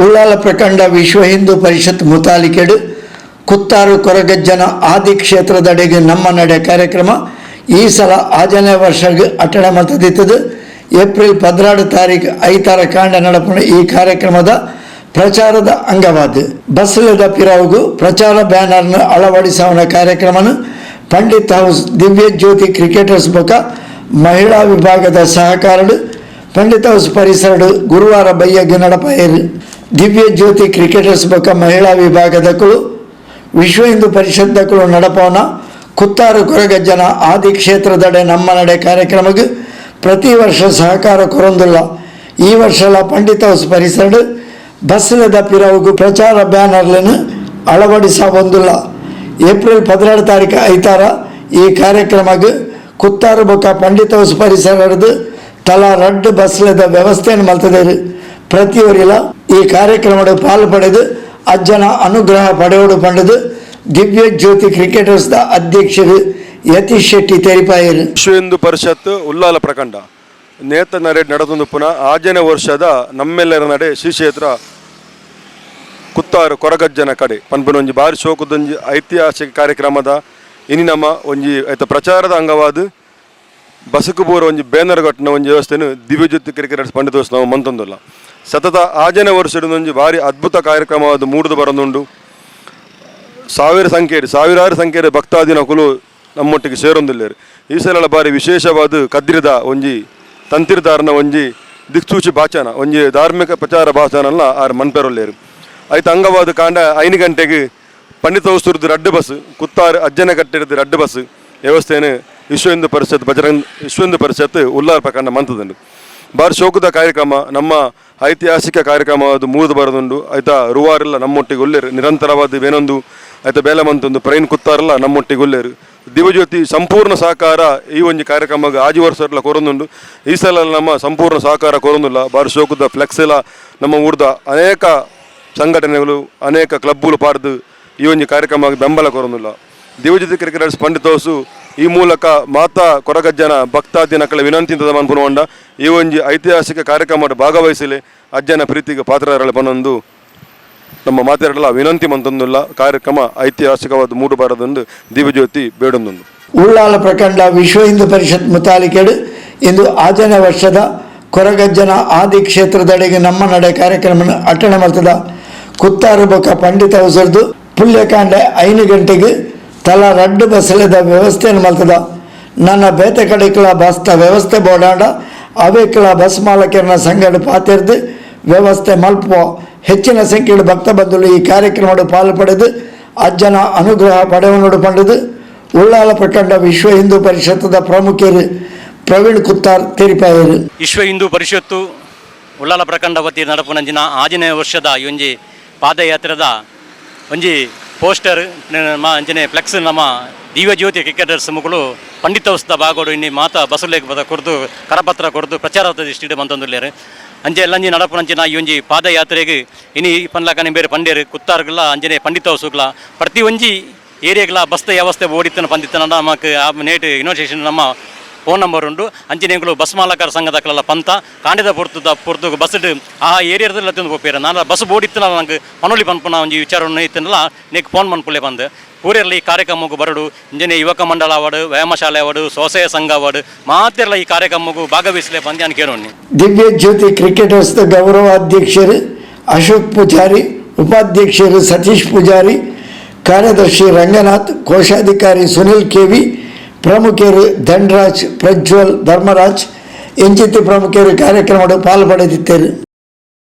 Ullal ಪ್ರಖಂಡ ವಿಶ್ವ ಹಿಂದೂ ಪರಿಷತ್ ಮುತಾಲಿಕೆಡು ಕುತ್ತಾರು ಕೊರಗಜ್ಜನ ಆದಿ ಕ್ಷೇತ್ರದಡೆಗೆ ನಮ್ಮ ನಡೆ ಕಾರ್ಯಕ್ರಮ ಈ ಸಲ ಆಜನೇ ವರ್ಷಗ್ ಅಟ್ಟಣೆ ಮಲ್ತದಿತ್ತದು. ಏಪ್ರಿಲ್ 12 ತಾರೀಕು ಐತಾರ ಕಾಂಡ ನಡಪುನ ಈ ಕಾರ್ಯಕ್ರಮದ ಪ್ರಚಾರದ ಅಂಗವಾದ ಬಸ್ಲದ ಪಿರವುಗು ಪ್ರಚಾರ ಬ್ಯಾನರ್ನ ಅಳವಡಿಸವನ ಕಾರ್ಯಕ್ರಮನ ಪಂಡಿತ್ ಹೌಸ್ ದಿವ್ಯ ಜ್ಯೋತಿ ಕ್ರಿಕೆಟರ್ಸ್ ಬೊಕ ಮಹಿಳಾ ವಿಭಾಗದ ಸಹಕಾರಡು ಪಂಡಿತ್ ಹೌಸ್ ಪರಿಸರಡು ಗುರುವಾರ ಬಯ್ಯಗೆ ನಡಪಾಯರು. ದಿವ್ಯ ಜ್ಯೋತಿ ಕ್ರಿಕೆಟರ್ಸ್ ಬೊಕ ಮಹಿಳಾ ವಿಭಾಗದಕುಲು, ವಿಶ್ವ ಹಿಂದೂ ಪರಿಷತ್ ದಕುಲು ನಡಪವನ ಕುತ್ತಾರು ಕೊರಗಜ್ಜನ ಆದಿ ಕ್ಷೇತ್ರದಡೆ ನಮ್ಮ ನಡೆ ಕಾರ್ಯಕ್ರಮಕ್ಕೆ ಪ್ರತಿ ವರ್ಷ ಸಹಕಾರ ಕೊರೊಂದುಲ್ಲ. ಈ ವರ್ಷಲ ಪಂಡಿತ್ ಹೌಸ್ ಪರಿಸರಡು ಬಸ್ಲದ ಪಿರವುಗು ಪ್ರಚಾರ ಬ್ಯಾನರ್లను ಅಳವಡಿಸಬಂದುಲ್ಲ. ಏಪ್ರಿಲ್ 12 ತಾರೀಕು ಐತಾರ ಈ ಕಾರ್ಯಕ್ರಮಕ್ಕೆ ಕುತ್ತಾರು ಬೊಕ್ಕ ಪಂಡಿತ್ ಹೌಸ್ ಪರಿಸರದ ತಲಾ ರಡ್ಡು ಬಸ್ಲದ ವ್ಯವಸ್ಥೆಯನ್ನು ಮಲ್ತದೇರು. ಪ್ರತಿಯೊರಿಲ ಈ ಕಾರ್ಯಕ್ರಮದ ಪಾಲು ಪಡೆದು ಅಜ್ಜನ ಅನುಗ್ರಹ ಪಡೆಯೋಡು ಪಂಡದು ದಿವ್ಯ ಜ್ಯೋತಿ ಕ್ರಿಕೆಟರ್ಸ್ the ಅಧ್ಯಕ್ಷರು ಯತೀಶ್ ಶೆಟ್ಟಿ ತೆರಿಪಾಯರು. ವಿಶ್ವ ಹಿಂದೂ ಪರಿಷತ್ ಉಲ್ಲಾಲ ಪ್ರಖಂಡ ನೇತ ನಡೆ ನಡೆದೊಂದು ಪುನಃ ಆಜನೇ ವರ್ಷದ ನಮ್ಮೆಲ್ಲರ ನಡೆ ಶ್ರೀ ಕ್ಷೇತ್ರ ಕುತ್ತಾರು ಕೊರಗಜ್ಜನ ಕಡೆ ಪನ್ಪುನ ಒಂಜಿ ಬಾರಿ ಶೋಕದೊಂಜಿ ಐತಿಹಾಸಿಕ ಕಾರ್ಯಕ್ರಮದ ಇನಿ ನಮ್ಮ ಒಂಜಿ ಐತ ಪ್ರಚಾರದ ಅಂಗವಾದ ಬಸಕು ಪೂರ ಒಂಜಿ ಬ್ಯಾನರ್ ಕಟ್ಟಿನ ಒಂಜಿ ವ್ಯವಸ್ಥೆನು ದಿವ್ಯಜ್ಯೋತಿ ಕ್ರಿಕೆಟರ್ಸ್ ಪಂಡಿತ ನಾವು ಮಂತೊಂದುಲ್ಲ. ಸತತ ಆಜನೇ ವರ್ಷದ ಒಂಜಿ ಭಾರಿ ಅದ್ಭುತ ಕಾರ್ಯಕ್ರಮವಾದ ಮೂಡುದು ಬರೊಂದುಂಡು. ಸಾವಿರ ಸಂಖ್ಯೆ, ಸಾವಿರಾರು ಸಂಖ್ಯೆಯ ಭಕ್ತಾದಿನಕುಲು ನಮ್ಮೊಟ್ಟಿಗೆ ಸೇರೊಂದುಲ್ಲೇರು. ಈ ಸಲ ಬಾರಿ ವಿಶೇಷವಾದ ಕದ್ರಿದ ಒಂಜಿ ತಂತಿರ್ದಾರನ ಒಂಜಿ ದಿಕ್ಸೂಚಿ ಭಾಷಣ, ಒಂಜಿ ಧಾರ್ಮಿಕ ಪ್ರಚಾರ ಭಾಷಣ ಆರ್ ಮನ್ಪೆರೊಲ್ಲೇರು. ಐತ ಅಂಗವಾದ ಕಾಂಡ 5 ಗಂಟೆಗೆ ಪಂಡಿತ ಹೌಸುರ್ದು ರಡ್ಡು ಬಸ್, ಕುತ್ತಾರು ಅಜ್ಜನ ಕಟ್ಟಿರದ ರಡ್ಡು ಬಸ್ ವ್ಯವಸ್ಥೆಯನ್ನು ವಿಶ್ವ ಹಿಂದೂ ಪರಿಷತ್, ಬಜರಂಗ್ ವಿಶ್ವ ಹಿಂದೂ ಪರಿಷತ್ ಉಲ್ಲಾರ್ ಪ್ರಖಂಡ ಮಂತದಂಡು. ಬಾರಿ ಶೋಕದ ಕಾರ್ಯಕ್ರಮ, ನಮ್ಮ ಐತಿಹಾಸಿಕ ಕಾರ್ಯಕ್ರಮ ಅದು ಮೂರ್ದು ಬರೋದುಂಡು. ಆಯ್ತಾ ರುವಾರೆಲ್ಲ ನಮ್ಮೊಟ್ಟಿಗೆ ಉಲ್ಲೇರು, ನಿರಂತರವಾದ ಏನೊಂದು ಆಯ್ತಾ ಬೇಲೆ ಮಂತೊಂದು ಪ್ರೈನ್ ಕುತ್ತಾರಲ್ಲ ನಮ್ಮೊಟ್ಟಿಗೆ ಉಲ್ಲೇರು. ದಿವ್ಯಜ್ಯೋತಿ ಸಂಪೂರ್ಣ ಸಹಕಾರ ಈ ಒಂಜಿ ಕಾರ್ಯಕ್ರಮ ಆಜಿ ವರ್ಷ ಕೊರೊಂದುಂಡು. ಈ ಸಲ ನಮ್ಮ ಸಂಪೂರ್ಣ ಸಹಕಾರ ಕೊರೊಂದುಲ್ಲ. ಬಾರಿ ಶೋಕದ ಫ್ಲೆಕ್ಸ್ ಎಲ್ಲ ನಮ್ಮ ಊರ್ದ ಅನೇಕ ಸಂಘಟನೆಗಳು, ಅನೇಕ ಕ್ಲಬ್ಗಳು ಪಾಡ್ದು ಈ ಒಂಜಿ ಕಾರ್ಯಕ್ರಮ ಬೆಂಬಲ ಕೊರೊಂದುಲ್ಲ. ದಿವ್ಯಜ್ಯೋತಿ ಕ್ರಿಕೆಟರ್ಸ್ ಪಂಡಿತ್ ಹೌಸು ಈ ಮೂಲಕ ಮಾತಾ ಕೊರಗಜ್ಜನ ಭಕ್ತಾದಿನಕಳ ವಿನಂತಿ ಮನ್ಪುನವಂಡ, ಈ ಒಂಜಿ ಐತಿಹಾಸಿಕ ಕಾರ್ಯಕ್ರಮ ಭಾಗವಹಿಸಲಿ, ಅಜ್ಜನ ಪ್ರೀತಿಗೆ ಪಾತ್ರರಲ್ಲ ಪನೊಂದು ನಮ್ಮ ಮಾತೆರಡಲ ವಿನಂತಿ ಮಂತೊಂದುಲ್ಲ. ಕಾರ್ಯಕ್ರಮ ಐತಿಹಾಸಿಕವಾದ ಮೂಡು ಬಾರದೊಂದು ದಿವ್ಯಜ್ಯೋತಿ ಬೇಡೊಂದೊಂದು. ಉಳ್ಳಾಲ ಪ್ರಖಂಡ ವಿಶ್ವ ಹಿಂದೂ ಪರಿಷತ್ ಮುತಾಲಿಕೆಡು ಇಂದು ಆಜನೇ ವರ್ಷದ ಕೊರಗಜ್ಜನ ಆದಿ ಕ್ಷೇತ್ರದಡೆಗೆ ನಮ್ಮ ನಡೆ ಕಾರ್ಯಕ್ರಮ ಅಟ್ಟಣೆ ಮಲ್ತದ. ಕುತ್ತಾರು ಬೊಕ ಪಂಡಿತ ಹೌಸರ್ದು ಪುಲ್ಯಕಾಂಡೆ 5 ಗಂಟೆಗೆ ತಲಾ ರಡ್ಡು ಬಸ್ಲದ ವ್ಯವಸ್ಥೆಯನ್ನು ಮಲ್ತದ. ನನ್ನ ಬೇತೆ ಕಡೆಕ್ಲ ಬಸ್ತ ವ್ಯವಸ್ಥೆ ಬೋಡಾಂಡ ಅವೇಕ್ಲ ಬಸ್ ಮಾಲಕರನ ಸಂಘಡ ಪಾತೆರ್ದು ವ್ಯವಸ್ಥೆ ಮಲ್ಪುವ. ಹೆಚ್ಚಿನ ಸಂಖ್ಯೆಯ ಭಕ್ತ ಬಂಧುಗಳು ಈ ಕಾರ್ಯಕ್ರಮದ ಪಾಲು ಪಡೆದು ಅಜ್ಜನ ಅನುಗ್ರಹ ಪಡೆವನೋಡು ಪಂಡದು ಉಳ್ಳಾಲ ಪ್ರಖಂಡ ವಿಶ್ವ ಹಿಂದೂ ಪರಿಷತ್ತದ ಪ್ರಮುಖರು ಪ್ರವೀಣ್ ಕುತ್ತಾರ್ ತೆರಿಪಾಯರು. ವಿಶ್ವ ಹಿಂದೂ ಪರಿಷತ್ತು ಉಳ್ಳಾಲ ಪ್ರಖಂಡ ವತಿ ನಡಪುನಂಚಿನ ಆಜನೇ ವರ್ಷದ ಈ ಒಂಜಿ ಪಾದಯಾತ್ರೆದ ಒಂಜಿ ಪೋಸ್ಟರ್ ಅಂಚನೆ ಫ್ಲೆಕ್ಸ್ ನಮ್ಮ ದಿವ್ಯಜ್ಯೋತಿ ಕ್ರಿಕೆಟರ್ಸ್ ಮುಕುಲು ಪಂಡಿತ ಹೌಸ್ದ ಬಾಗೋಡು ಇನ್ನಿ ಮಾತಾ ಬಸುಲೇಗ್ ಬದ ಕೊರ್ದು, ಕರಪತ್ರ ಕೊರ್ದು ಪ್ರಚಾರದ ದೃಷ್ಟಿಡ್ ಮಂತೊಂದುಲ್ಲೆರ್. ಅಂಚೆ ಎಲ್ಲಂಜಿ ನಡಪುನಂಚಿನ ಈ ಒಂಜಿ ಪಾದಯಾತ್ರೆಗ್ ಇನಿ ಪನ್ಲಕನೆ ಬೇರೆ ಪಂಡೇರು ಕುತ್ತಾರ್ಗುಲ ಅಂಚನೆ ಪಂಡಿತ ಹೌಸುಗ್ಲ ಪ್ರತಿ ಒಂಜಿ ಏರಿಯಾಗ್ಲ ಬಸ್ತ ವ್ಯವಸ್ಥೆ ಓಡಿತ್ತನ ಪಂದಿತ್ತನ ನಮಕ್ ಆ ನೇಟ್ ಇನ್ವಿಟೇಷನ್ ನಮ್ಮ ಫೋನ್ ನಂಬರ್ ಉಂಡು. ಅಂಚಿನ ಎಂಕುಲು ಬಸ್ ಮಾಲಕರ ಸಂಘದಕ್ಲೆಲ್ಲ ಪಂತ ಕಾಂಡೆದ ಪೊರ್ತುದ ಪೊರ್ತು ಬಸ್ ಆ ಏರಿಯಾದಲ್ಲಿ ತಂದು ಪೋಪೇರ. ನಾನು ಬಸ್ ಬೋರ್ಡ್ ಇತ್ತಲ್ಲ, ನಂಗೆ ಪನೊಲಿ ಪನ್ಪುನ ಒಂಜಿ ವಿಚಾರ ಇತ್ತನಲ್ಲ, ನೆಕ್ ಫೋನ್ ಮನ್ಪುಲೆ ಬಂದು ಪೂರೆರ್ಲ ಈ ಕಾರ್ಯಕ್ರಮಕ್ಕೆ ಬರಡು. ಇಂಜನೆ ಯುವಕ ಮಂಡಲ ಅವಾರ್ಡು, ವ್ಯಾಯಾಮ ಶಾಲೆ ಅವಾರ್ಡು, ಸ್ವಸಹಾಯ ಸಂಘ ಅವಾರ್ಡು ಮಾತೆರ್ಲ ಈ ಕಾರ್ಯಕ್ರಮಕ್ಕೂ ಭಾಗವಹಿಸಲೇ ಬಂದು ನಾನು ಕೇಳೋನಿ. ದಿವ್ಯ ಜ್ಯೋತಿ ಕ್ರಿಕೆಟರ್ಸ್ ಗೌರವ ಅಧ್ಯಕ್ಷರು ಅಶೋಕ್ ಪೂಜಾರಿ, ಉಪಾಧ್ಯಕ್ಷರು ಸತೀಶ್ ಪೂಜಾರಿ, ಕಾರ್ಯದರ್ಶಿ ರಂಗನಾಥ್, ಕೋಶಾಧಿಕಾರಿ ಸುನಿಲ್ ಕೆವಿ, ಪ್ರಮುಖರು ಧನ್ರಾಜ್, ಪ್ರಜ್ವಲ್, ಧರ್ಮರಾಜ್ ಇಂಚಿತ್ತಿ ಪ್ರಮುಖರು ಕಾರ್ಯಕ್ರಮದ ಪಾಲ್ಪಡೆದಿದ್ದರು.